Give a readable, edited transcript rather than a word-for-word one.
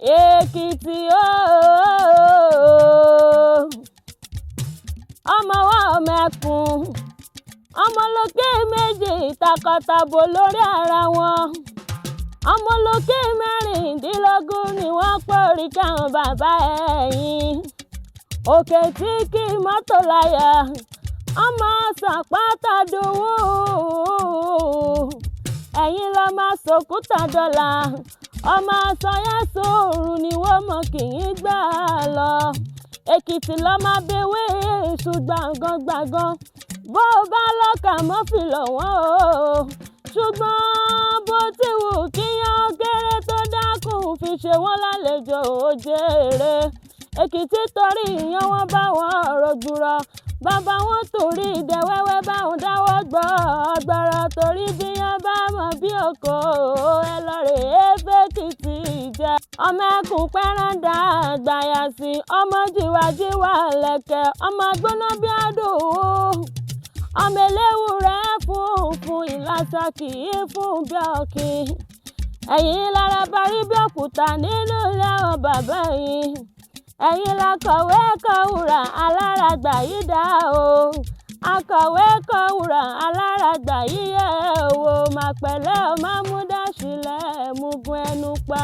Èkìtì ooo, ọmọ wa ọmọ ẹkùn, ọmọlókè méjì takọtabo lórí ara wọn, ọmọlókè 16 ni wọ́n pòrí káwọn bàbá ẹ̀yìn òkè tí kì í mọ́tò láyà, ọmọ sàpátà dòwò, ẹ̀yìn lọ́ máa sòkúta dọ́là, ọmọ sọyá sóòrù ni wọ́n mọ̀ kì í gbà lọ. Èkìtì lọ́ máa bewé èṣù gbàngàn gbàngàn, bó o bá lọ́kà mọ́ fi lọ̀ wọ́n o, ṣùgbọ́n bó ti wù kíyàn kéré tó, dákun fi ṣe wọ́n lálejò òjèrè. Èkìtì torí ìyàn wọn bá wọn rògbùrọ̀, bàbá wọn torí ìdẹ́wẹ́wẹ́ báwọn dáwọ́ gbọ́ ọgbọ́rọ̀, torí bí yẹn bá mọ̀ bí òkò ẹ lọ rè é fẹ́kìtì jẹ́. Ọmọ ẹkùn pẹ́rẹ́ndà àgbàyà sí, ọmọ jìwàjìwà lẹ̀kẹ̀, ọmọ gbóná bí àdó, ọmọ eléwúrẹ́ funfun ìlàsà kì í fún bí ọ̀kìn. Ẹ̀yin lára parí bí òkúta nínú ilé àwọn bàbá yìí. Ẹ̀yin lakọ̀wé kọ̀wúrà aláràgbà yìí dá o, akọ̀wé kọ̀wúrà aláràgbà yìí yẹ̀ wò, mà pẹ̀lẹ́ ọmọ múdàsílẹ̀ mugun ẹnu pa.